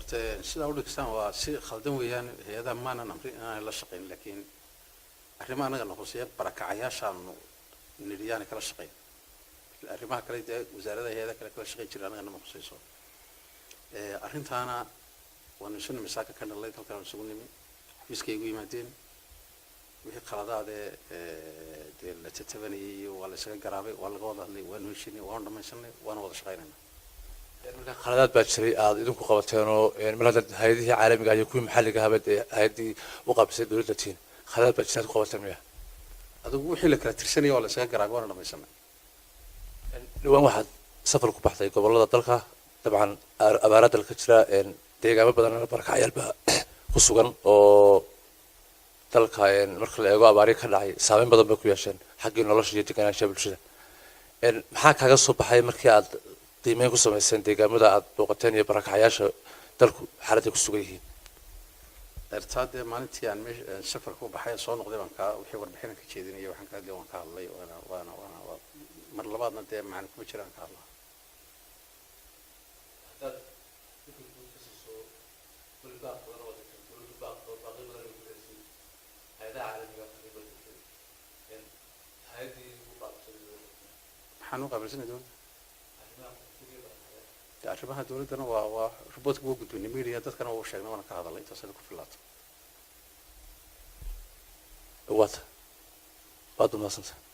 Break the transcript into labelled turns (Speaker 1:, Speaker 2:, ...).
Speaker 1: Horta sidaa udhigsaan waa si khaldan weeyaan. Hay-adaha maanan amrin inaanay la shaqayn, laakiin arrimaha annaga na khuseeya, barakacayaashaanu nidhi yaanay kala shaqayn. Arrimaha kale dee wasaaradaha, hay-adaha kale kala shaqayn jira, annaga nama khuseyso. Arrintaana waanu isu nimi saaka ka dhalay, halkan isugu nimi, xafiiskay igu yimaadeen. Wixii khaladaadee dee la tatabanayay waa la isaga garaabay, waa laga wada hadlay, waanu heshinay, waanu dhamaysanay, waanu wada shaqaynayna.
Speaker 2: Marka khaladaad baa jiray aad idinku qabateenoo mar haddaad hay-adihii caalamiga iyo kuwii maxalliga ahaba dee hay-addii u qaabisay dowladda tiin, khaladaad baa jira aad ku qabateen miya?
Speaker 1: Adigu wixii la kala tirsanaya waa la isaga garaabay, waana dhamaysanay.
Speaker 2: Dhawaan waxaad safar ku baxday gobollada dalka. Dabcan abaara dalka jira, deegaamo badan barakacyaal baa ku sugan oo dalka marka la eego abaari ka dhacay saameyn badan bay ku yeesheen xaggii nolosha iyo deganaanshaha bulshada. Maxaa kaaga soo baxay markii aad qiimeyn ku samayseen deegaamada aad booqateen iyo barakacyaasha dalku xaaladday ku sugan yihiin?
Speaker 1: Ertaa dee maalintii aan meesha safarka u baxay soo noqday baan kaa wixii warbixinaan ka jeedinaya, waxaan ka hadlay, waan ka hadlay, waana mar labaadna dee macna kuma jiraan ka hadlaa.
Speaker 2: Haddaad fikir guud ka siiso weli baaq badan oo dowladdu baaq baaqyo badan ay ku celisay, hay-adaha caalamiga ka qayb gashay, hay-addii ugu qaabsay dowladda?
Speaker 1: Maxaan u qaabilsanay dowladda?
Speaker 2: Arrimaha qaxootiga iyo barakacyaasha.
Speaker 1: Dee arrimaha dowladdana waa reportka waa gudbinay media, dadkana waa u sheegnay, waana ka hadalay. Intaas ku filaato.
Speaker 2: Waata, waad umahadsantahay.